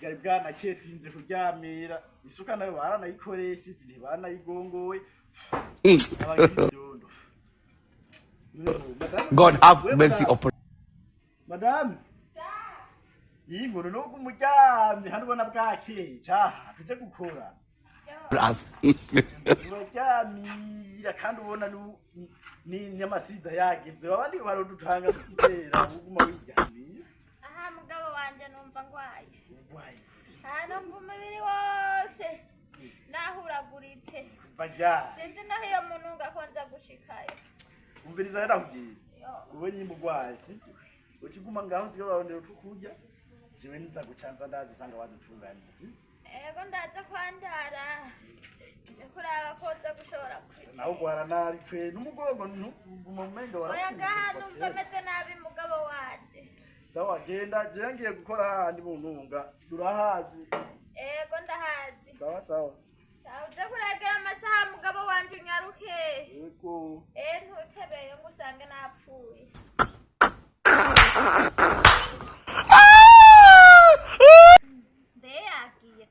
Bwari bwanakeye, twinze kuryamira isuka nayo baranayikoresheje, ntibanayigongoye abagira ivyondo. God have mercy upon Madame, iyi nkuru nuko umuryamye hano ubona bwakeye, caha tuje gukora. us. Uraryamira kandi ubona n'amasiza yageze, abandi barodutanga gutera, uguma wiryamiye. Aha mugabo wanje, numva ngwaye. Urwaye? Aha numva umubiri wose nahuraguritse. Kuva ryari? Sinzi naho iyo mununga ko nza gushikayo. Umviriza rero, nakubwiye. Yo. Ube nyimba urwaye, sibyo? Uca uguma ngaho, usigaye urarondera utwo kurya, jewe nza gucanza, ndazi usanga wadutunganije, sibyo? Ego, ndaza kwandara nje kuraba ko nza gushobora. Gusa nawe ugwara nabi pe, n'umugongo ntuguma umenga. Oya, ngaha numva meze nabi, mugabo wanje. Sawa, genda, jewe ngiye gukora hahandi mu ntunga, urahazi? Ego, ndahazi. Sawa sawa. Sawa, uze kuregera amasaha, mugabo wanje, unyaruke. Yego. Eh, ntutebeye ngo usange napfuye. Mbe yagiye?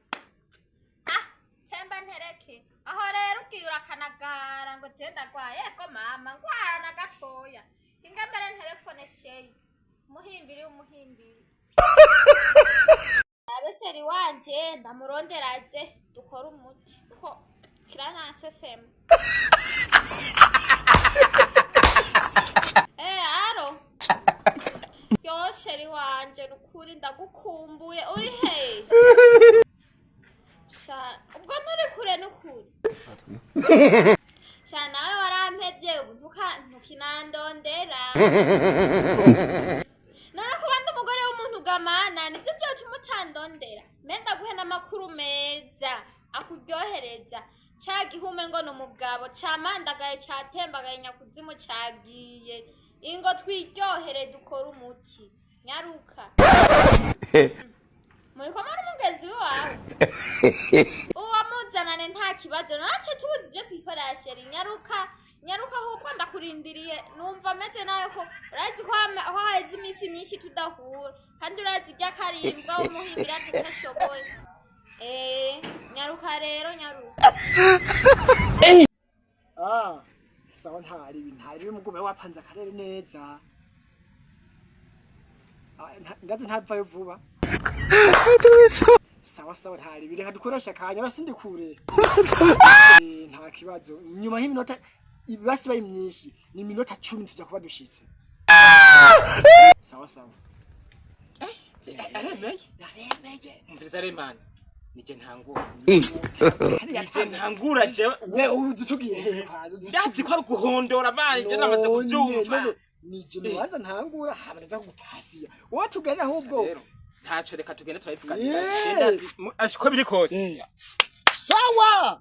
Ah, temba ntereke aho rero. Ugiye urakanagara ngo je ndagwaye. Ego mama, ngwara na gatoya. Inga mbere nterefone chéri, umuhimbiri, umuhimbiri abe chéri wanje, ndamuronderaze dukore umuti kuko kiranansesema. Eh, allô? Yo, chéri wanje, nukuri ndagukumbuye. Uri he? Sha, ubwo nturi kure nukuri. Sha, nawe warampevye ubu, ntukinandondera. None kuba ndi umugore w'umuntu gamana nivyo vyotuma utandondera? Mbe ndaguhe n'amakuru meza akuryohereza: ca gihume ngo ni umugabo camandagaye, catembagaye nyakuzimu, cagiye. Ingo twiryohere, dukore umuti. Nyaruka, muri kumwe n'umugenzi wawe, uwamuzanane, nta kibazo, nace tuzi ibyo twikorera. Chéri, nyaruka, nyaruka ahubwo ndakurindiriye. Numva ameze nawe ko urazi ko ko haheze iminsi myinshi tudahura, kandi urazi iry'akarimbwa w'umuhimbira ataco ashoboye. Eh, nyaruka rero, nyaruka. Ah, sawa, ntari ntari mugume wapanze akarere neza. Ah, ndazi ntavayo vuba. Sawa sawa, ntari reka dukoresha akanya basi ndikure. Eh, nta kibazo, nyuma y'iminota ibasi bayi myinshi ni iminota 10 tuza kuba dushitse. Sawa sawa. Aremeye. Yaremeye. Umviriza remana, nije ntangura, nije ntangura jewe. We uzi tugiye hehe kwanza? Uzi? Ndazi ko ari uguhondora abana, ivyo namaze kuvyumva. None nije nubanza ntangura, hama ndaza kugupasiya wowe, tugende ahubwo. Rero ntaco, reka tugende turabivuganira. Yeah. Uko biri kose. Eh. Sawa.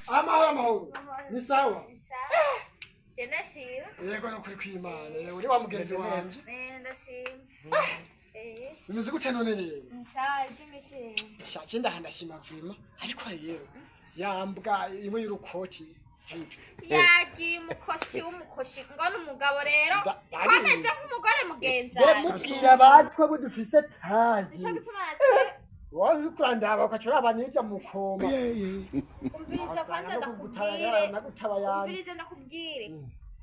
Amahoro, amahoro, ni sawa? Je ndashima. Yego, no kuri kwimana, yewe uri wa mugenzi wanje. Eh, ndashima. Eh. Bimeze gute none rero? Ni sawa, iby'imishinga. Shaje ndaha, ndashima vraiment, ariko rero yambwa imwe y'urukoti vipi? Yagiye umukoshi w'umukoshi ngo ni umugabo rero. Ndabizi. Komeze nk'umugore mugenzi. Mubwira abatwe bo dufise tayi. Nico gituma naciye. Wowe uriko urandaba ugaca uraba n'irya mukoma. Umviriza kwanza ndakubwire. Nagutaba yanjye. Umviriza ndakubwire,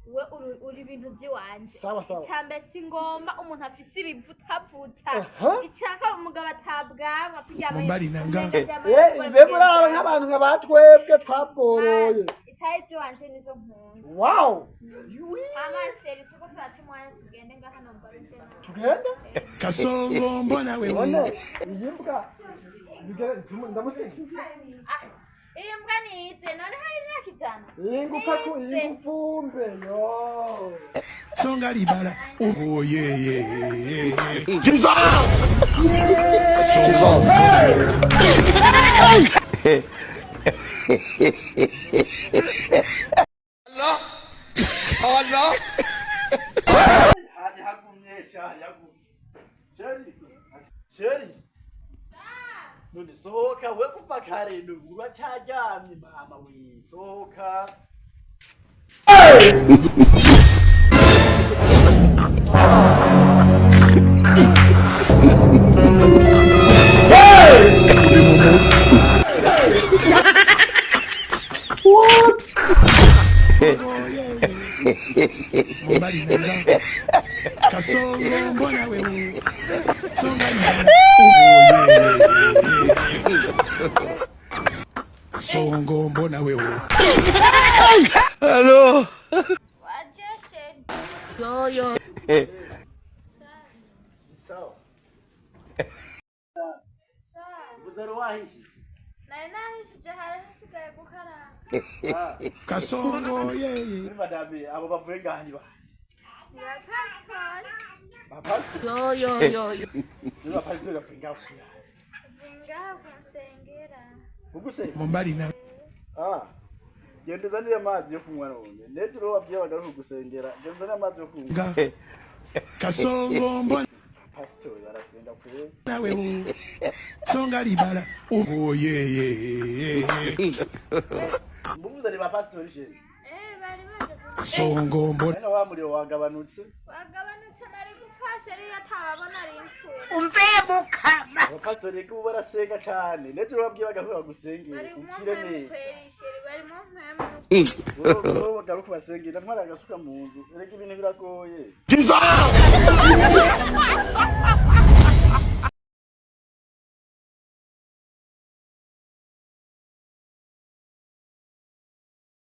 we uri ibintu by'iwanje. Sawa sawa. Icambere, si ngomba umuntu afise ibivutavuta. Aha. Icaka umugabo atabwanwa kugira ngo Mumbari nanga. Eh, ibe muraba nk'abantu nka batwebwe twabworoye. Itaye iziwanje nizo nkunda. Wow. Yui. Hama chéri, tuko turaca umwanya, tugende ngaha numva bimeze nabi. Tugende. Kasongo mbona None wewe. iyi mbwa ndamusiga. Ah, iyi mbwa niyize none hari imyaka 100. Iyi ngupfa ku iyi Nize. ngupfumbe yo. Songa libala. Oh yeah yeah yeah yeah. Kasongo mbona wewe. Allah. Hari hagumye sha, hari hagumye. Chéri, chéri. None sohoka we, kuva kare nubu uracaryamye, mama we, sohoka. Mobali nanga Kasongo mbona wewe Songa libala. Oh, yeah, yeah. Kasongo mbona wewe. Waje, chéri. Sawa. Ubuze wahishije. Nari nahishije, hari hasigaye gukaranga. Ah, Kasongo yeah. Muri madame, abo bavuye ngaha ni bahe? Ni ba pasitori. Ba pastor. Yo yo yo. Ni ba pastor bavuye ngaha. Bavuye ngaha kumusengera. Ubuse. Mobali nanga. Ah. Genda uzanire amazi yo kunywa none. N'ejo wabwiye abagaruka gusengera. Genda uzanire amazi yo kunywa. Kasongo mbona Pastor arasenga kwe. wewe Songa libala. Oh yeah. Mbuvuze ni ba pastor chéri. Eh, bari baje Kasongo mbona None wa muriro wagabanutse. Wagabanutse, nari gupfa chéri, iyo atababona ari impfuye. Abapasitori ko barasenga cyane. N'ejo wabwiye bagahura gusengera. Bari mu Ukire mpemu neza. kweri chéri, bari mu mpemu. Wowe bagaruka basengera, ntwara agasuka mu nzu. Erega ibintu biragoye.